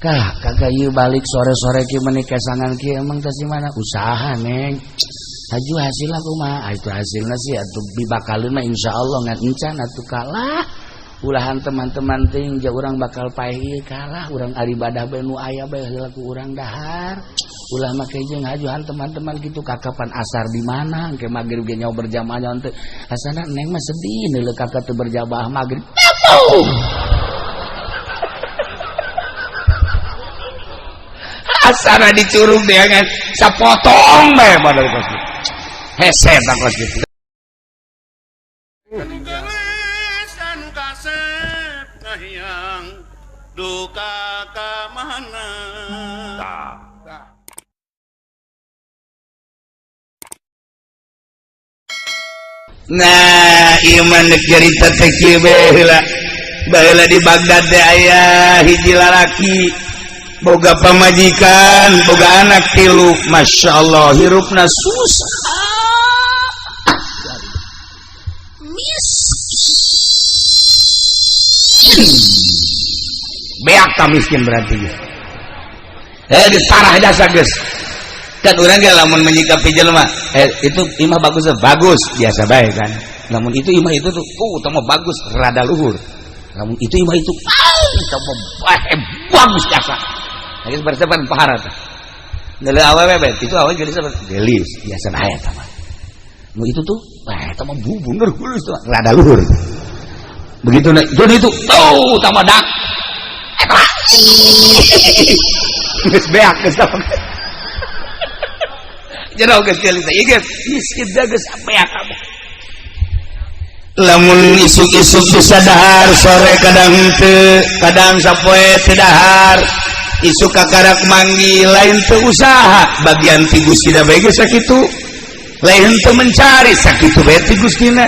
Kah kakak ieu balik sore-sore kieu meuni kesangan kieu emang teh si mana usaha neng. Haju hasilna kumaha? Itu hasilna sih atuh dibakaleun mah insyaallah ngan encan atuh kalah. Ulahan teman-teman ting ja urang bakal paeh ieu kalah urang aribadah bae nu aya bae heula ku urang dahar. Ulah make jeung hajuhan teman-teman kitu kakapan asar di mana engke magrib ge nyawa berjamaah nyawa teu. Asana neng mah sedih neuleuh kakak teu berjamaah magrib. Asana dicurug deangan sapotong bae modal kos kitu. Hese tah kos kitu. Duka ka mana. Nah, ieu mah neuk carita teh kieu baheula. Baheula di Baghdad teh aya hiji lalaki boga pamajikan, boga anak tilu. Masya Allah, hirupna susah. Miskin. Beak tak miskin berarti. Geus parah jasa geus. Kan urang ge lamun menyikapi jelema, itu imah bagus, bagus, biasa bae kan. Lamun itu imah itu tuh, teu mah bagus, rada luhur. Lamun itu imah itu, teu mah bagus jasa. Geus bersepan pahara teh. Neuleuh awewe bae, itu awewe geulis apa? Geulis, biasa bae eta mah. Nu itu tuh, eta mah bener geulis tuh, rada luhur. Begitu na, jadi itu, tuh tambah dak. Eta. Geus beak geus tah. Jero geus geulis ieu geus miskin geus beak kabeh. Lamun isuk-isuk bisa dahar, sore kadang teu, kadang sapoe teu dahar. Isuk kakarak manggil lain teu usaha, bagian ti Gustina bae geus sakitu. Lain teu mencari sakitu bae ti Gustina.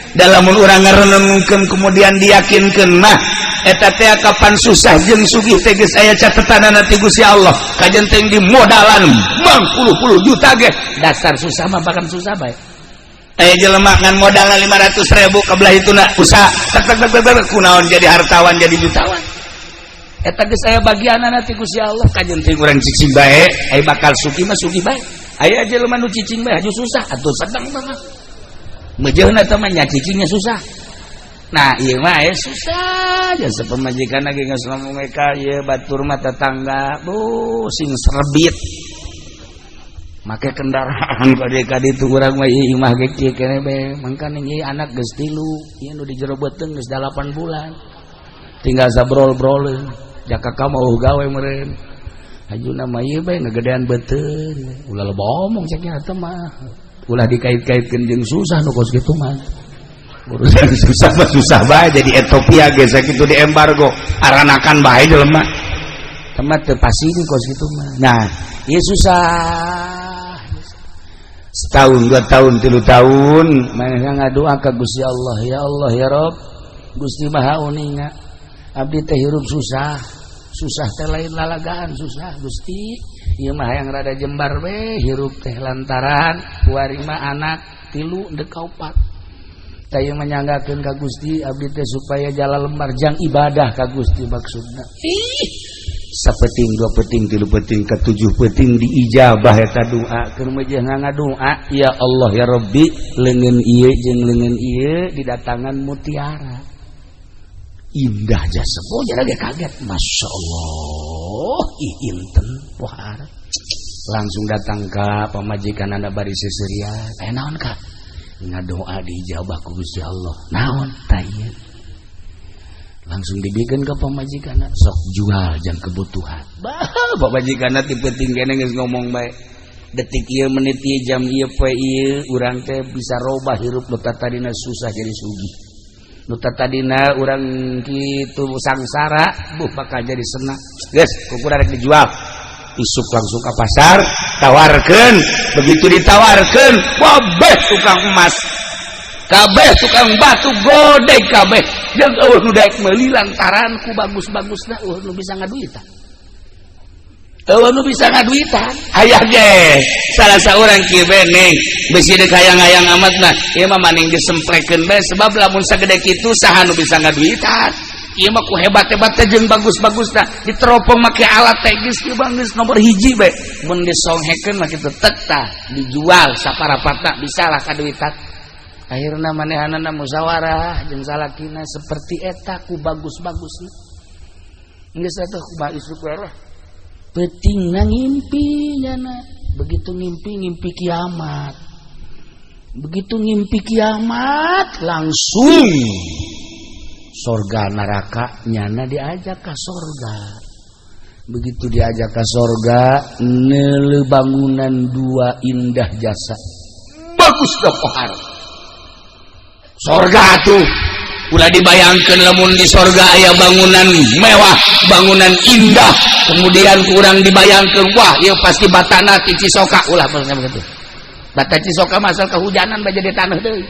Dalam urang ngarenungkeun kemudian diyakinkeun mah eta teh kapan susah jeung sugih teh geus aya catetanana ti Gusti Allah. Kajen teh di modalan bang puluh-puluh juta ge dasar susah mah bahkan susah bae. Aya jelema ngan modalna 500.000 kabelah ituna usaha tek tek tek tek kunaon jadi hartawan jadi jutawan. Eta geus aya bagianana ti Gusti Allah. Kajen teh urang cicing bae aya bakal sugih mah sugih bae. Aya jelema nu cicing bae haju susah atuh sedang mah. Mejeuhna teh mah nya cicingnya susah. Nah, ieu mah aya susah jasa pamajikan lagi geus ngomong ka ieu batur mah tetangga, bu sing serebit. Make kendaraan ka ditu urang mah ieu imah ge kieu keneh bae. Mangkaning ieu anak geus tilu, ieu nu di jero beuteung geus 8 bulan. Tinggal sabrol-broleun, jaka ka mau gawe meureun. Hajuna mah ieu bae ngagedean beuteung. Ulah loba omong cek nya teh mah. Ulah dikait-kaitkeun jeung susah nu kos kitu mah. Urusan susah mah susah bae jadi Ethiopia ge sakitu di embargo aranakan bae jelema. Temat teu pasini kos kitu mah. Nah, ieu susah. Setahun, 2 tahun, 3 tahun manehna ngadoa ka Gusti Allah, ya Allah ya Rabb, Gusti Maha Uninga. Abdi teh hirup susah. Susah teh lain lalagaan susah Gusti. Ieu mah hayang rada jembar we hirup teh lantaran kuari mah anak 3 deuk ka 4. Tah ieu manyanggakeun ka Gusti abdi teh supaya jala lembar jang ibadah ka Gusti maksudna. Ih, sapeting 2 peting 3 peting ka 7 peting diijabah eta doa. Keur mah ngadoa ya Allah ya Rabbi leungeun ieu jeung leungeun ieu didatangan mutiara. Indah jasa. Oh jadi kaget, masya Allah, ih inten pohara. Langsung datang ke pamajikan anda bari seserian. Naon kak? Ngadoa diijabah ku Gusti Allah. Naon? Tah ieu. Langsung dibikin ke pamajikan, sok jual jang kebutuhan. Bah, pamajikan ti penting kene geus ngomong bae. Detik ieu menit ieu jam ieu poe ieu urang teh bisa robah hirup nu tadina susah jadi sugih. Nu tadina urang kitu sangsara buh bakal jadi senang. Geus kuku rek dijual. Isuk langsung ke pasar, tawarkeun. Begitu ditawarkeun, kabeh tukang emas, kabeh tukang batu godeg kabeh. Jeung eueuh nu daek meuli lantaran ku bagus-bagusna eueuh nu bisa ngaduitan. Eueuh nu bisa ngaduitan. Aya ge salah saurang kieu beneng bisi deuk hayang-hayang amat mah ieu mah maning disemprekeun bae sebab lamun sagede kitu saha nu bisa ngaduitan. Ieu mah ku hebat-hebat teh jeung bagus-bagusna diteropong make alat teh geus ieu mah geus nomor hiji bae. Mun disonghekeun mah kitu tek tah dijual saparapatna bisalah kaduitan. Akhirna manehanana musyawarah jeung salakina seperti eta ku bagus-bagusna. Geus atuh kumaha isuk we lah. Peutingna ngimpi nyana. Begitu ngimpi ngimpi kiamat. Begitu ngimpi kiamat langsung sorga neraka nyana diajak ke sorga. Begitu diajak ke sorga neuleuh bangunan dua indah jasa. Bagus dokohar. Sorga tuh ulah dibayangkan lamun di sorga aya bangunan mewah, bangunan indah, kemudian kurang dibayangkan wah ieu pasti batana ti Cisoka, ulah begitu. Bata Cisoka masal kehujanan bae jadi tanah deui.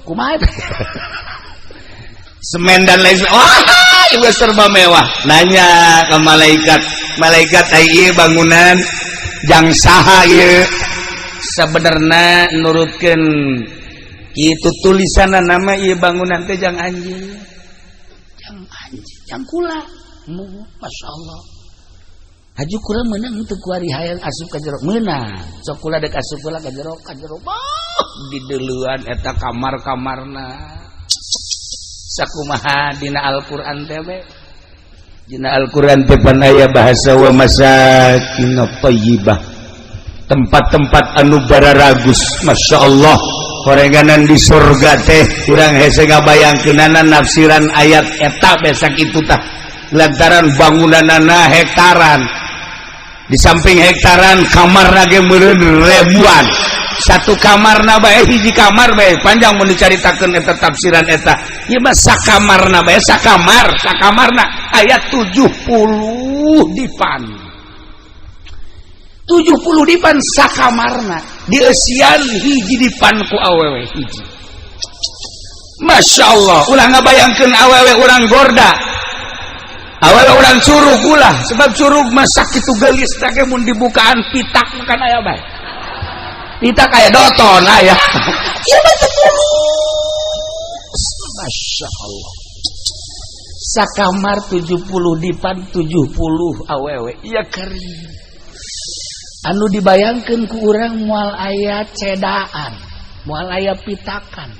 Kumaha Semen dan lain sebagainya. Wah, ieu serba mewah. Nanya ke malaikat, malaikat ai ieu bangunan jang saha ieu? Sebenarnya nurutkeun itu tulisan nama ieu bangunan teh jang anjing. Jang anjing, jang kula. Masya Allah. Haju kula meunang teu kuari hayang asup ka jero. Meunang. Sok kula dek asup kula ka jero, ka jero. Bah, dideuleuan eta kamar-kamarna. Sakumaha dina Al-Qur'an teh we. Dina Al-Qur'an teh pan aya bahasa wa masakin thayyibah. Tempat-tempat anu bararagus, Masya Allah. Horenganan di surga teh kurang hese ngabayangkeunana nafsiran ayat eta besak itu tah lantaran bangunanana hektaran, di samping hektaran kamar ge meureun ribuan, satu kamarna bae, hiji kamar bae panjang mun dicaritakeun eta tafsiran eta ieu mah sakamarna bae, sakamar sakamarna aya 70 dipan, 70 dipan sakamarna dieusian hiji dipan ku awewe hiji. Masya Allah, ulah ngabayangkeun awewe urang gorda, awewe urang curug, ulah, sebab curug mah sakitu geulis teh mun dibukaan pitak kan aya bae, pitak aya, doton aya. Ieu mah teu. Masya Allah, sakamar 70 dipan 70 awewe. Iya kering anu dibayangkan ku urang moal aya cedaan, moal aya pitakan.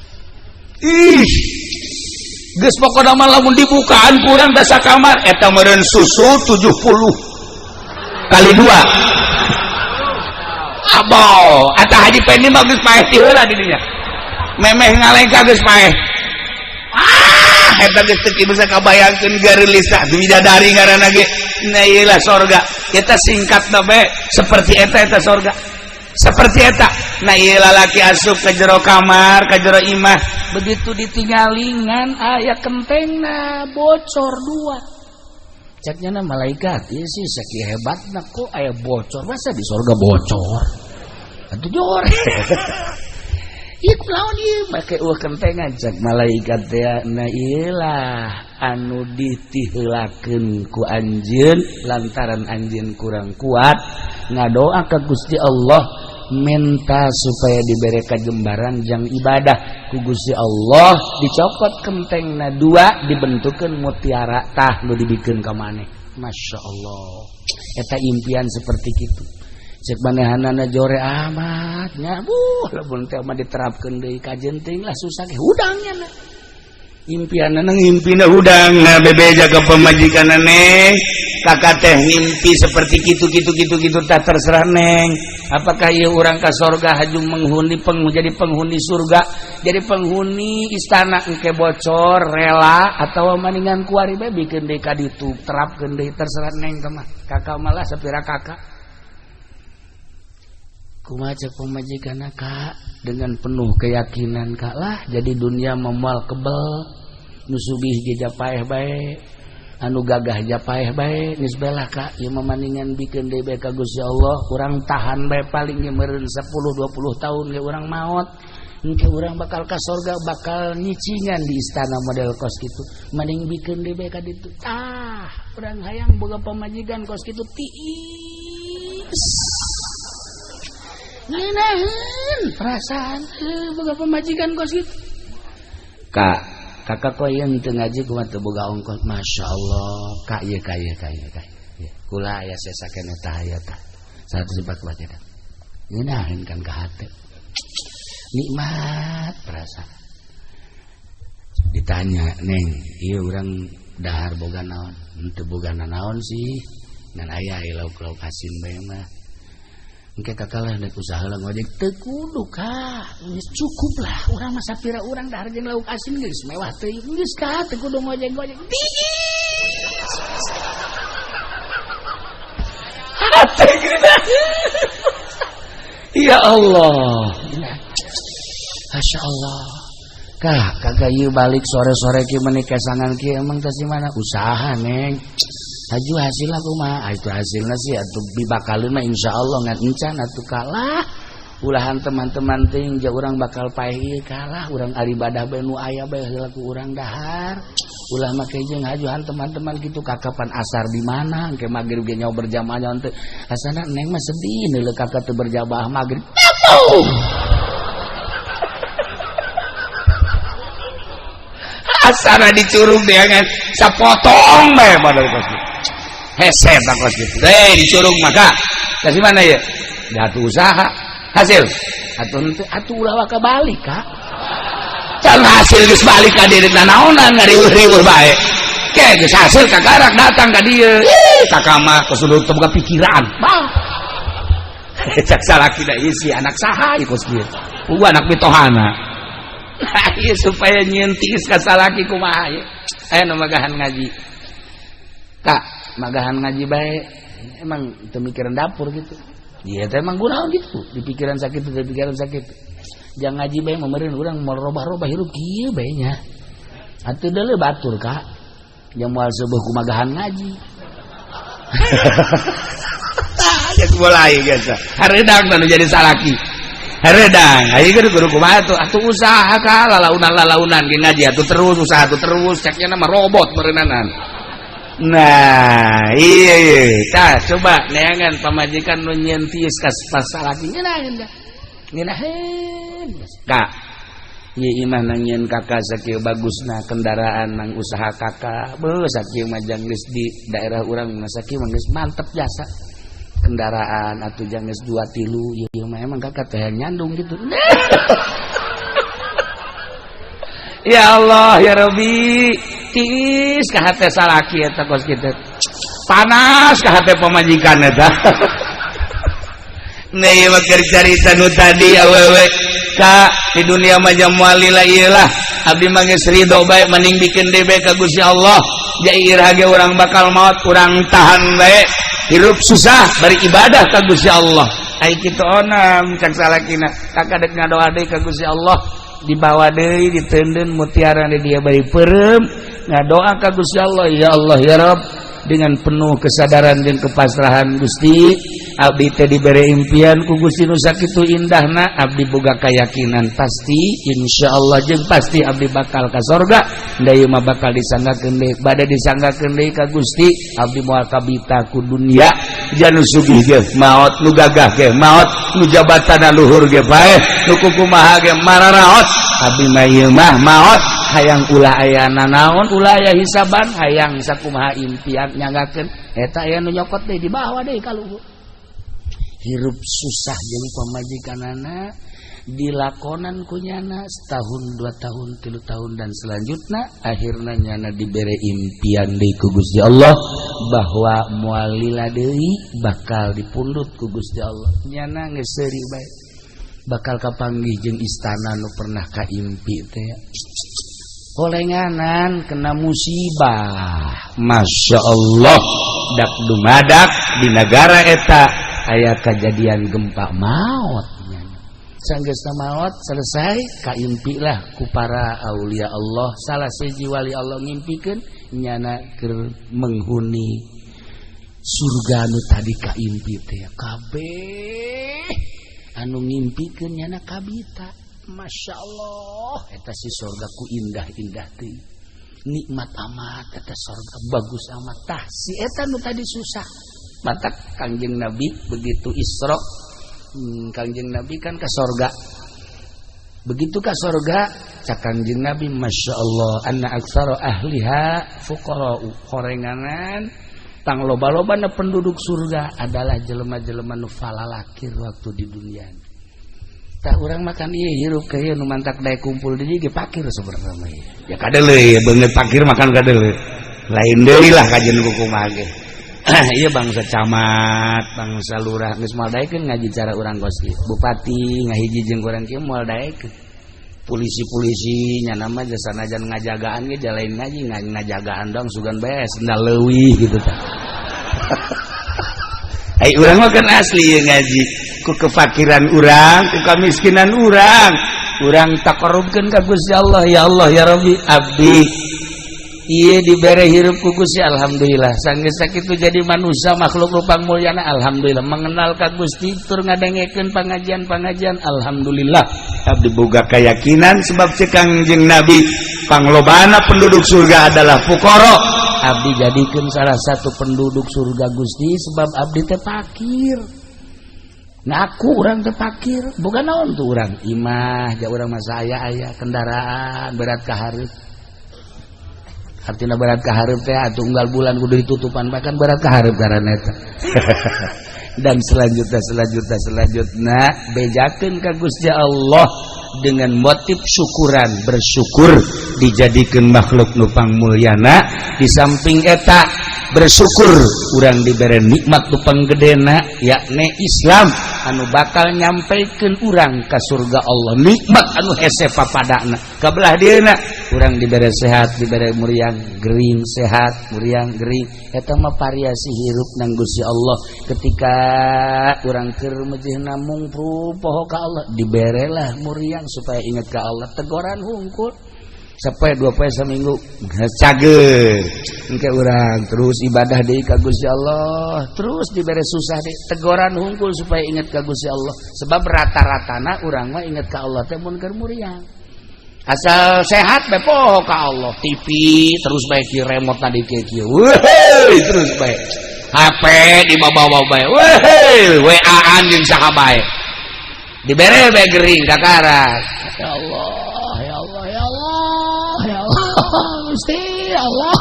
Ih, geus pokona mah lamun dibukaan ku urang da sakamar eta meureun susu 70 kali dua. Abo atah Haji Pendi mah geus paeh ti heula di dinya, memeh ngalengka geus paeh. Ah, eta geus teu bisa kabayangkeun gareulis tah bidadari ngaranna ge. Nah, ieu lah sorga eta singkat bae seperti eta, eta sorga seperti eta. Nah, ieu lalaki asup ke jero kamar, ke jero imah. Begitu ditinggalingan aya kentengna bocor dua. Ceknya na malaikat, ieu sih sakieu hebatna kok aya bocor, masa di sorga bocor atuh jore. Ieu kunaon ieu make eueuh kentengan? Cek malaikat teh, nah ieu lah anu ditiheulakeun ku anjeun lantaran anjeun kurang kuat ngadoa ka Gusti Allah, minta supaya dibere kajembaran jang ibadah. Ku Gusti Allah dicopot kentengna dua, dibentukkeun mutiara tah nu dibikeun ka maneh. Masya Allah, eta impian seperti kitu. Cek manehanana jore amat nya. Buh, lamun teh mah diterapkeun deui kajen teuing lah, susah ge hudangnya na impianna ngimpina hudang. Nah, bebeja ke pamajikan, "Neng, kakak teh ngimpi seperti gitu gitu gitu gitu." Tak terserah neng, apakah ieu urang ka sorga haju menghuni jadi penghuni surga, jadi penghuni istana engke bocor rela atau maningan kuari bae bikin deui ka ditu, terapkeun deui, terserah neng mah, kakak malah sapira kakak. Kumaha cek pamajikanna, "Kak, dengan penuh keyakinan kak lah, jadi dunia memual kebel nu sugih ge paeh bae, anu gagah ja paeh bae. Geus bae lah kak, ieu mah maningan bikeun deui bae ka Gusti Allah. Urang tahan bae, paling ge meureun 10 20 tahun ge urang maot, engke urang bakal ka sorga, bakal nyicingan di istana model kos kitu. Mending bikeun deui bae ka ditu." Tah, urang hayang boga pamajikan kos kitu, tiis ngeunaheun perasaan boga pamajikan kos kitu. Kak. kakak kok ieu teu ngaji kumaha teu boga ongkos. Masya Allah kak ieu ka ieu ka ieu ka ieu kula aya sesa keneh tah aya tah 144 eta ngeunaheun kan ka hate nikmat perasaan. Ditanya neng ieu urang dahar boga naon? Henteu boga naon sih ngan aya lauk-lauk asin bae mah. Engke kakak lah dek usaha lah ngojek teu kudu ka geus cukup lah urang mah sapira urang dahar jeung lauk asin geus mewah teuing geus ka teu kudu ngojek-ngojek. Hate ya Allah. Masya Allah. Kah kagak ieu balik sore-sore kieu meuni kesangan kieu emang teh si mana usaha neng. Haju hasilna kumaha? Itu hasilna sih atuh dibakalin mah insyaallah ngan encan atuh kalah. Ulahan teman-teman ting ja urang bakal paeh ieu kalah urang ibadah bae nu aya bae heula ku urang dahar. Ulah make jeung hajuhan teman-teman kitu kakapan asar di mana engke magrib ge nyawa berjamaah nyawa teu. Asana neng mah sedih neuleuh kakak teu berjamaah magrib. Asana dicurug deangan sapotong bae modal kos kitu. Hese tah kos kitu. Teh dicurug maka kasih mana ya? Da atuh usaha hasil. Atuh henteu atuh ulah waka balik ka. Can hasil geus balik ka dieu nanaonan ngariweuh-riweuh bae. Ke geus hasil kagarak datang ka dieu. Ih, kakak mah kesudut teu boga pikiran. Bah. Cak salaki da isi anak saha ieu kos kieu. Eueuh anak mitohana. Nah, ieu supaya nyieun tiis ka salaki kumaha ieu. Aya nu magahan ngaji. Kak, magahan ngaji bae emang teu mikiran dapur gitu. Iya teh emang kunaon gitu, di pikiran sakit teu pikiran sakit. Jangan ngaji bae meureun urang moal robah-robah hirup kieu bae nya. Atuh deuleu batur kak. Yang moal seueuh kumagahan ngaji. Tah geus mulai geus. Hareudang nu jadi salaki. Hareudang, ayo kudu kudu kumaha tuh? Atuh usaha ka lalaunan-lalaunan ge ngaji atuh terus usaha atuh terus ceknya nama robot meureunana. Nah, iya iya. Tah coba neangan pamajikan nu nyieun tiis ka salaki ngeunaheun da. Ngeunaheun. Kak, ieu imah nang nyieun kakak sakieu bagusna kendaraan nang usaha kakak. Beuh sakieu mah jang geus di daerah urang mah sakieu mah geus mantep jasa. Kendaraan atau jang geus 2 3 ieu mah emang kakak teh nyandung gitu. Ya Allah ya Rabbi, tiis ka hate salaki eta kos kitu. Panas ka hate pamajikan eta. Nah ieu mah keur carita nu tadi awewe ka di dunia mah moal lila ieu lah. Abdi mah geus ridho bae mending bikin deui bae ka Gusti Allah. Ja iraha ge urang bakal maot urang tahan bae. Hirup susah bari ibadah ka Gusti Allah. Ai kitu onam cak salakina kakak dek ngadoa deui ka Gusti Allah. Dibawa deui diteundeun mutiara di dia bari peureum ngadoa ka Gusti Allah ya Allah ya Rabb dengan penuh kesadaran dan kepasrahan Gusti abdi teh dibere impian ku Gusti nu sakitu indahna abdi boga keyakinan pasti insyaallah jeung pasti abdi bakal ka sorga da ieu mah bakal disanggakeun deui bade disanggakeun deui ka Gusti abdi moal kabita ku dunia janu sugih ge maot nu gagah ge maot nu jabatanna luhur ge bae nu kumaha ge mararaot abdi mah ieu mah maot hayang ulah aya nanaon ulah aya hisaban hayang sakumaha impian nyanggakeun eta aya nu nyokot deui dibawa deui ka luhur. Hirup susah jeung pamajikanana dilakonan ku nyana setahun 2 tahun 3 tahun dan selanjutnya akhirna nyana dibere impian deui ku Gusti Allah bahwa moal lila deui bakal dipundhut ku Gusti Allah. Nyana geus seuri bae bakal kapanggih jeung istana nu pernah kaimpi teh. Kolenganan kena musibah. Masya Allah dak dumadak di negara eta aya kejadian gempa maut. Sanggeusna maut selesai kaimpilah ku para aulia Allah. Salah siji wali Allah ngimpikeun nyana keur menghuni surga nu tadi kaimpi teh kabeh anu ngimpikeun nyana kabita. Masya Allah eta si surga ku indah-indah teh nikmat amat eta surga bagus amat tah si eta nu tadi susah matak Kangjeng Nabi begitu Isra. Kangjeng Nabi kan ke sorga Begitu ka sorga, cak Kangjeng Nabi, masya Allah, anna aktsara ahliha fuqara'u, horenganan tang loba-lobana penduduk surga adalah jelema-jelema nu falalakir waktu di dunia. Tah, urang makan ieu hirup ka ieu nu mantak daek kumpul di dieu ge pakir sebenarnya mah ieu. Ya kadele ya beungeut pakir makan kadele. Lain deui lah kajian kumaha ge. Iya, bangsa camat, bangsa lurah geus moal daekeun ngaji cara urang kos kieu. Bupati ngahiji jeung urang kieu moal daekeun. Polisi-polisi nya nama jasa sanajan ngajagaan ge jalain ngaji, ngajagaan dong sugan bae sendal leuwih gitu tah. Ai urang mah kan asli ieu ngaji ku kefakiran urang, ku kamiskinan urang. Urang taqarrubkeun ka Gusti Allah, ya Allah ya Rabbi, abdi ieu dibere hirup ku Gusti, alhamdulillah. Sanggeus sakitu jadi manusia makhluk rupang mulyana, alhamdulillah, mengenal ka Gusti tur ngadengekeun pangajian-pangajian, alhamdulillah. Abdi boga keyakinan sebab cek Kangjeng Nabi panglobana penduduk surga adalah fuqara. Abdi jadikeun salah satu penduduk surga, Gusti, sebab abdi teh fakir. Ngaku urang teh fakir, bukan naon tuh urang imah ja urang mah saya aya kendaraan berat ka hareup. Artinya berat ka hareup teh atuh unggal bulan kudu ditutupan, bahkan berat ka hareup karena eta. Dan selanjutnya, selanjutnya, selanjutnya, bejakeun ka Gusti Allah dengan motif syukuran, bersyukur dijadikan makhluk nupang mulyana. Di samping eta bersyukur urang diberi nikmat nupang gedena, yakni Islam anu bakal nyampaikan urang ke surga Allah, nikmat anu hese papadana. Kabelah dieuna urang diberi sehat, diberi muriang gering sehat, muriang gering, eta mah variasi hirup nang Gusti Allah. Ketika urang keur mejehna mungpru poho ka Allah, diberelah muriang supaya ingat ka Allah. Tegoran hungkul sampai 2 poe seminggu Cager. Engke urang terus ibadah deui ka Gusti Allah, terus dibere susah deui, tegoran hungkul supaya ingat ka Gusti Allah, sebab rata-ratana urang mah ingat ka Allah teh mun keur muriang. Asal sehat bae poho ka Allah. TV terus bae ki, remote tadi kieu kieu, terus bae HP dibawa-bawa bae, weh, WA-an jeung saha bae, dibere bae gering kakarak, ya Allah, ya Allah, ya Allah, ya Allah, Gusti Allah.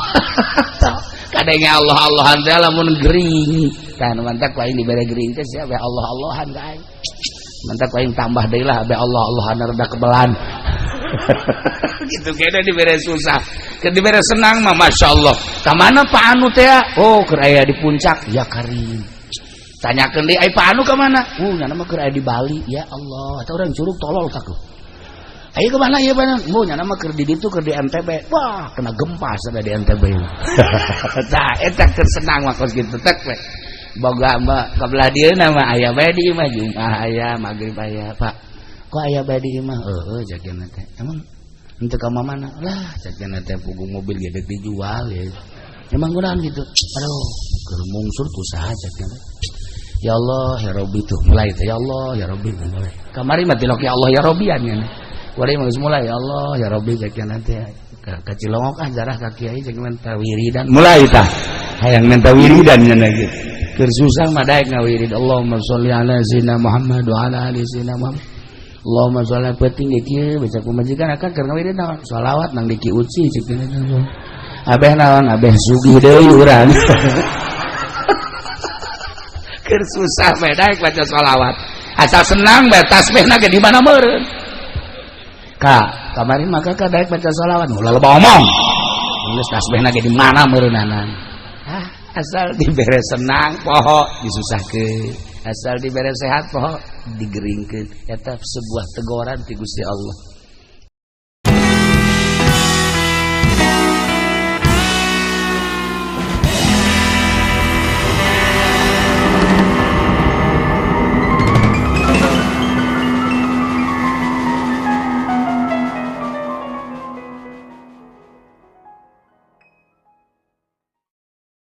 Kadangnya Allah Allahan teh lamun gering kan mantak ku aing dibere gering teh siapa Allah Allahan ka aing, mantak ku aing tambah deui lah be Allah Allahan rada kebelan gitu. Kayaknya dibere susah ke dibere senang mah masya Allah. Ka mana Pak Anu teh? Oh, keur aya di puncak. Ya karim, tanyakeun deui, ai Pak Anu ka mana? Nyana mah keur aya di Bali. Ya Allah, eta urang curug tolol kaku. Ayo ke mana ya mana? Mau nyana mah keur di ditu, keur di NTB. Wah, kena gempa sada di NTB. Tah, eta keur senang mah kos kitu tek we. Boga mah kabelah dieu mah aya bae di imah, Jumat aya, magrib aya, Pak. Kok aya bae di imah? Heueuh, jagena teh. Emang henteu ka mana? Lah, jagena teh puguh mobil ge dek dijual ya. Emang gunaon gitu? Aduh, keur mungsur ku saha jagena. Ya Allah, ya Rabbi tuh mulai teh, ya Allah, ya Rabbi mulai. Kamari mah tilok ya Allah ya Rabbian ya. Wari mah geus mulai ya Allah ya Rabbi jagena teh. Ka Cilongok ah jarah ka kiai jeung minta wiridan. Mulai tah. Hayang minta wiridan nya gitu. Keur susah mah daek ngawirid Allahumma sholli ala sayyidina Muhammad wa ala ali sayyidina Muhammad. Allahumma sholli penting ge kieu baca pamajikan akan keur ngawirid naon? Sholawat nang di Ki Uci cek teh. Abeh naon? Abeh sugih deui urang. Keur susah mah daek baca sholawat. Asal senang bae tasbihna ge di mana meureun. Kak, kamari maka ka daek baca sholawat, ulah loba omong. Geus tasbihna ge di mana meureunana. Ah, asal dibere senang poho disusahkeun, asal dibere sehat poho digeringkeun. Eta sebuah teguran ti Gusti Allah.